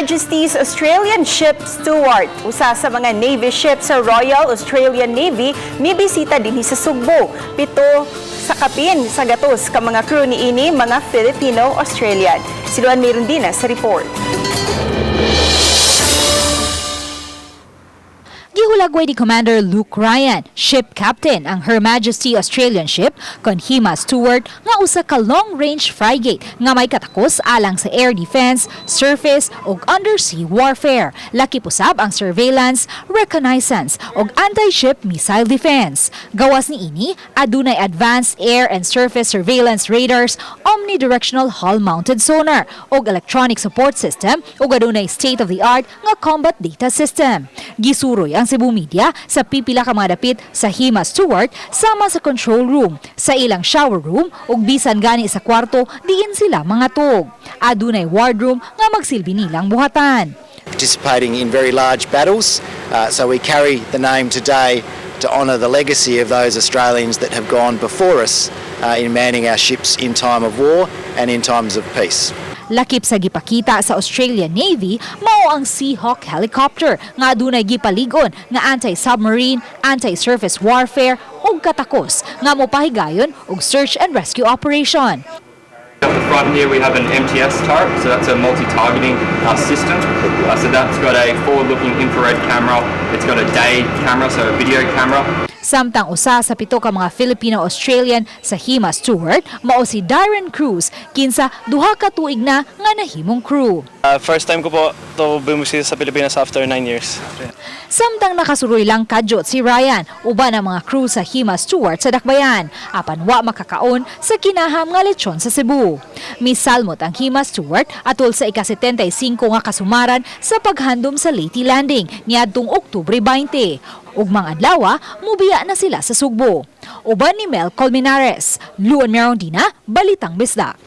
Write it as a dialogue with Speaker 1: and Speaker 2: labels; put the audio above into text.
Speaker 1: Majesty's Australian Ship Stuart, usa sa mga Navy ships sa Royal Australian Navy, mibisita dinhi sa Sugbo. Pito sa kapin sa gatos ka mga crew niini mga Filipino-Australian. Si Luan Mirundina sa report.
Speaker 2: Gihulagway ni Commander Luke Ryan, ship captain ang Her Majesty Australian Ship kon Hima Stewart nga usa ka long-range frigate nga may katakos alang sa air defense, surface ug undersea warfare. Lakip usab ang surveillance, reconnaissance ug anti-ship missile defense. Gawas niini, adunay advanced air and surface surveillance radars, omnidirectional hull-mounted sonar ug electronic support system ug adunay state-of-the-art nga combat data system. Gisuroy ang Cebu Media sa pipila ka mga dapit sa Hima Stewart sama sa control room, sa ilang shower room ug bisan gani sa kwarto diin sila mangatog. Adunay wardroom nga magsilbi nilang buhatan.
Speaker 3: Participating in very large battles. So we carry the name today to honour the legacy of those Australians that have gone before us in manning our ships in time of war and in times of peace.
Speaker 2: Lakip sa gipakita sa Australian Navy mao ang Seahawk helicopter nga adunay gipalig-on nga anti-submarine, anti-surface warfare ug katakos nga mopahigayon og search and rescue operation.
Speaker 4: Up the front here we have an MTS turret, so that's a multi-targeting system. So that's got a forward-looking infrared camera, it's got a day camera, so a video camera.
Speaker 2: Samtang usa sa pito ka mga Filipino-Australian sa Hima Stewart mao si Darren Cruz, kinsa 2 ka tuig na nga nahimong crew.
Speaker 5: First time ko po to bumisita sa Pilipinas after 9 years.
Speaker 2: Samtang nakasuroy lang kadyot si Ryan uban ang mga crew sa Hima Stewart sa Dakbayan apan wa makakaon sa kinaham nga lechon sa Cebu. Misalmot ang Hima Stewart atol sa ika-75 nga kasumaran sa paghandom sa Leyte Landing niadtong Oktubre 20. Ugmang adlaw, mubiya na sila sa Sugbo. Uban ni Mel Colmenares, Luan Merondina, Balitang Bisdak.